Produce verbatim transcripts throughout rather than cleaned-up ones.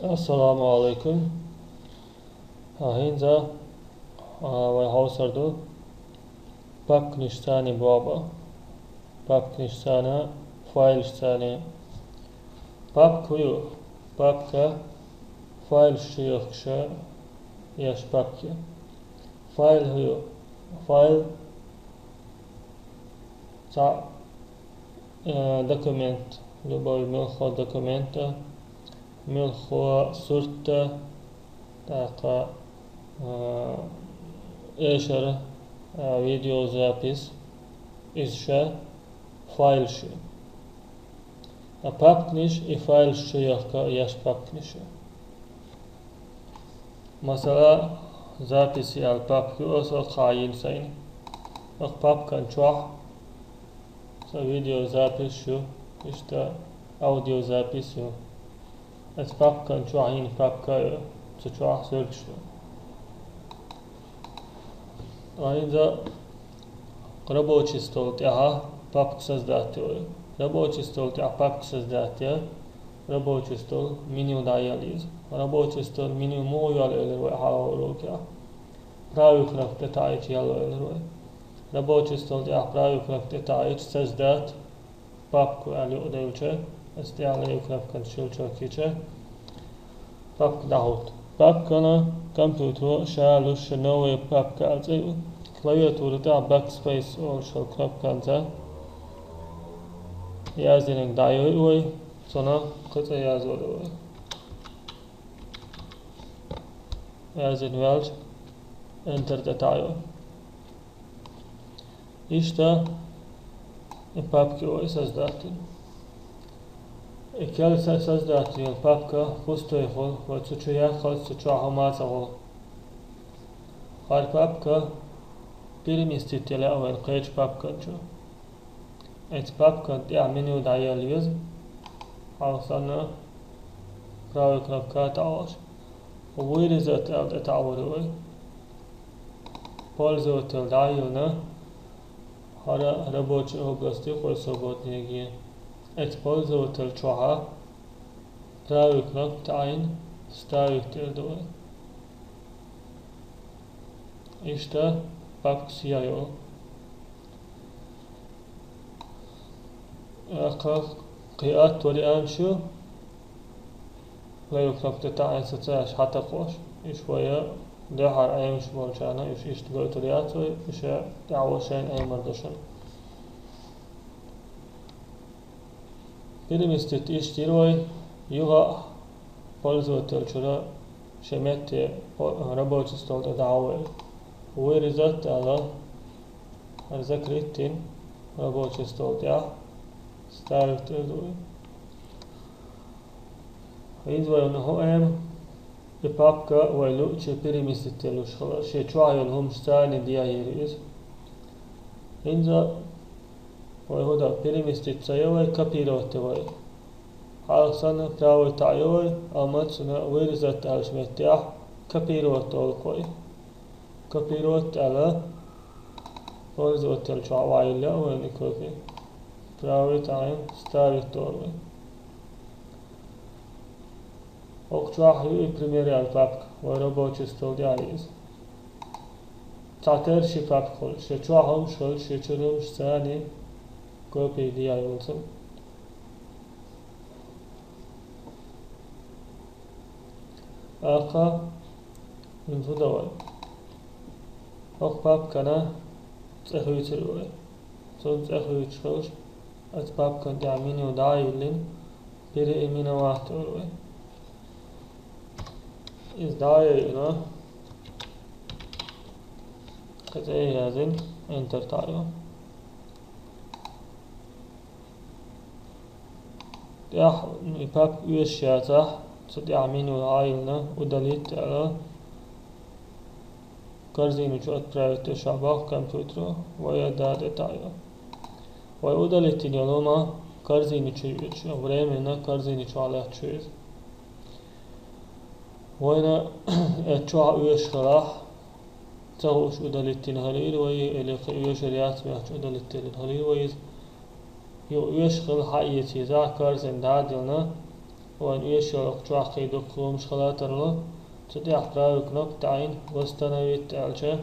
Ассаламу алейкум. А, хӀинца, а, вай хьовсар ду папканаш цӀани боба. Папканаш цӀани, файлаш цӀани. Папка хӀу ю? Папка файлаш чу йохкаш я, еш папка. Файл хӀу ю? Файл цхьа, э, документ, любой мелхо документа, мелхо сурта, тӀаккха, э, эшар, э, видеозапись, из ша файлаш ю. А папканаш и файлаш чу йохка еш папканаш я. Масала, записи аьлла папка ю, аса кхайин сайна. Ах папкан чохь са видеозапись ю, иштта аудиозапись ю. Эц папкан чохь йина папка а ю, цу чохь суьрташ ду. Айза рабочий стол тӀехьа папка создать йой. Рабочий стол тӀехь папка создать я, рабочий стол меню дӀаяла иза. Рабочий стол меню муха йол элира вай хьалха урокехь. Правый кнопка тӀе таӀийча ял элира вай. Рабочий стол тӀехь правый кнопка тӀе таӀийча создать папку аьлла юкъаделча, аса тӀехь левый кнопкан щелчок йича, папка дӀахӀутту. Папкана компьютеро ша луш новая папка аьлла цӀе ю. Клавиатура тӀехь backspace олуш йолу кнопканца яздинарг дӀайой вай, цунах кхин цӀе язйо вай. Яздина ваьлча, Enter тӀе таӀайо. Иштта и папка вай создать йина. И кел са создать йина папка пустой хуьлу, вай цу чу яххалц цу чохь хӀума а ца хуьлу. ХӀара папка переместить яла а вайна кхечу папкан чу. Эцу папкан тӀехь меню дӀаяла веза, хьалха санна правый кнопка таӀош. Вырезать аьлла тӀе таӀор вай. Пользователь дӀайиллина, хӀара рабочий области кхой свободнеге. Эцу пользователь чохьа правый кнопка таӀийна вставить эр ду вай. Иштта папка сияйо. Аккха кхин атта вариант ю, левый кнопка тӀе таӀийна сацаеш хьатакхош. Уьш вай дуьххьара Ӏемаш болчарна уьш иштта гойтур яц вай, уьш тӀаьхьо шайна Ӏемар ду шуна. Переместить иштта йира вай, юха а пользователь чуьра шен метте по-, рабочий стол тӀе дӀахьо вай. Вырезать аьлла, хӀара закрыть йина рабочий стол тӀехь вставить эр ду вай. Иза вайна хӀу Ӏема, и папка вай луъучу переместить луш хилар, шен чохь йолу хӀумаш цӀани дӀаяйо иза. ХӀинца вай хӀу дан, переместить ца йо вай, копировать йо вай. Хьалха санна правый таӀайо вай, амма цуьнан вырезать аьллачу меттехь копировать олу вай. Копировать аьлла, пользователь чохь ваийла а вайна и копи. Правый таӀийна вставить олу вай. ХӀокху чохь ю и пример аьлла папка, вай рабочий стол тӀехь иза. Цхьатерра ши папка хуьлу, шен чохь хӀумаш хуьлу, шен чуьра хӀумаш цӀани копи дӀаяйо цунна. Аккха, хӀинца хӀу дан вай? ХӀокху папкана цӀе хуьйцур вай. Цунна цӀе хуьйцуш хилча, оцу папкан тӀехь меню дӀа а йиллина, переименовать олу вай. Иза дӀа а йина, кхин цӀе а яздина, Enter таӀайо. ТӀехь и папка оьшуш яцахь, цу тӀехь меню дӀа а йиллина, удалить аьлла, корзину чу отправить деш а боху компьютеро, вай а датӀа тӀе таӀайо. Вай удалить йина йолу хӀума корзину чу йоьдуш, временно корзину чохь лаьтташ ю иза. Вайна эцу чохь оьшуш хилахь, ца хууш удалить йина хилийла вай, или кхин оьшур яц моьттуш удалить йина хилийла вай иза. Юха оьшуш хилла хьаэца иза, корзина дӀа а диллина, Вайн оьшуш йолчохь кхин дукха лоьмаш хила тарло. Цу тӀехь правый кнопка таӀийна, восстановить аьлча,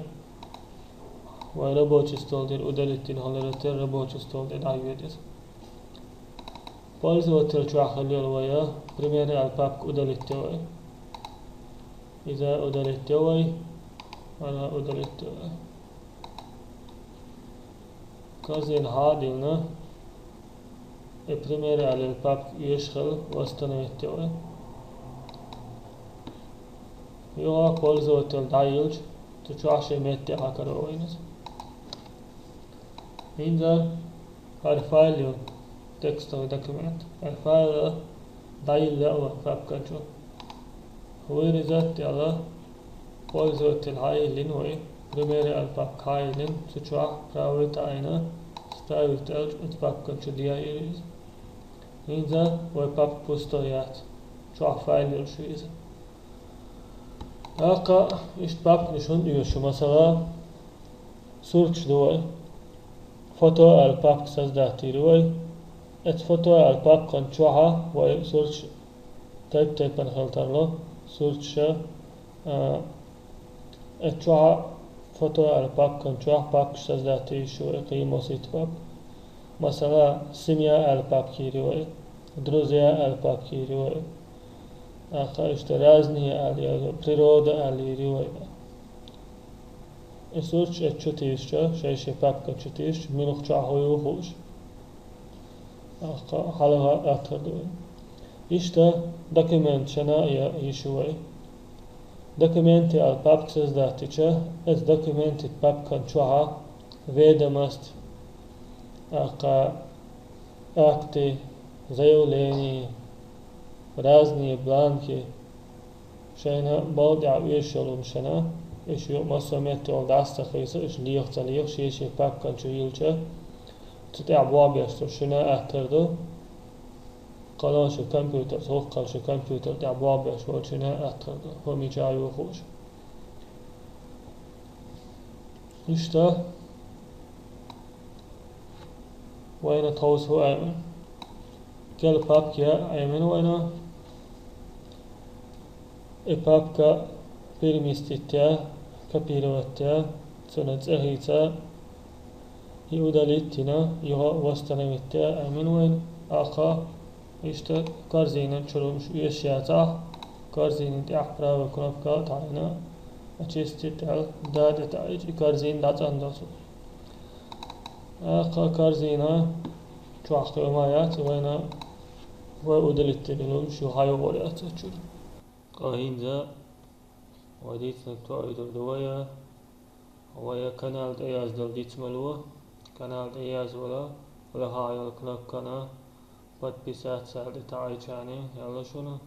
вай рабочий стол тӀера удалить дина хиларе, рабочий стол тӀе дӀайоьду иза. Пользователь чохь хилла йолу вай примеры аьлла папка удалить йо вай. Иза удалить йо вай, вайн удалить йо вай. Корзина хьа а диллина, и примеры аьлла папка оьшуш хилла, восстановить йо вай. Юха пользователь дӀайиллича, цу чохь шен метте хьакаро вайна иза. ХӀинца хӀара файл ю, текстовый документ. ХӀара файл дӀайилла а вайн папкан чу. Вырезать аьлла, пользователь хьайиллина вай, примеры аьлла папка хьайиллина, цу чохь правый таӀийна, вставить аьлча, оцу папкан чу дӀайилла иза. ХӀинца вай папка пустой яц, чохь файл йолуш ю иза. ТӀаккха иштта папканаш хӀунда оьшу, масала, сурташ ду вай. Фото аьлла папка создать йийр ю вай. Оцу фото аьлла папкан чохь вай сурташ тайп-тайпана хила тарло. Сурташ, а, оцу чохь фото аьлла папкан чохь папкаш создать йийр ю вай, кхин масситта папка. Масала, семья аьлла папка йийр ю вай, друзья аьлла папка йийр ю вай. ТӀаккха иштта разные аьлла, я природа аьлла йийр ю вай. И сурташ оцу чу тийсича, шай-шай папкан чу тийсича, муьлха чохь хӀун ю хууш. ТӀаккха хьалха а аттар ду вай. Иштта документашна а йийр ю вай. Документы аьлла папка создать йича, оцу документы папкан чохь ведомость, тӀаккха акты, заявление, разные бланки, шайна балда оьшуш йолу хӀуманаш, уьш юкъа массо а метта йолу дӀаса ца хийса, уьш леха ца леха, шен-шен папкан чу йиллича, цу тӀехь болх беш волчунна а аттар ду. Кхана шен компьютер, хӀокху кхана шен компьютер тӀехь болх беш волчунна а аттар ду, хӀума чохь ю хууш. Иштта вайна тховса хӀун Ӏемина? Кхин папка Ӏемина вайна. И папка переместить а, копировать а, цуьнан цӀе хийца, и удалить йина, юха восстановить а Ӏемина вайна. ТӀаккха иштта корзинан чуьра хӀуманаш оьшуш яцахь, корзинан тӀехь правый кнопка а таӀийна, очистить аьлла, да тӀе таӀийча, и корзина дӀацӀандо цо. ТӀаккха корзина чохь кхин хӀума яц, вайна вай удалить дина хӀуманаш юха хьайогӀур яц оцу чуьра. Ткъа хӀинца вай дийцинарг тоуьйтур ду вай, вай канал тӀеяздала дицмало, канал тӀеязвала, лахахь йолу кнопкана подписаться аьлла тӀе таӀийча аьлла шуна.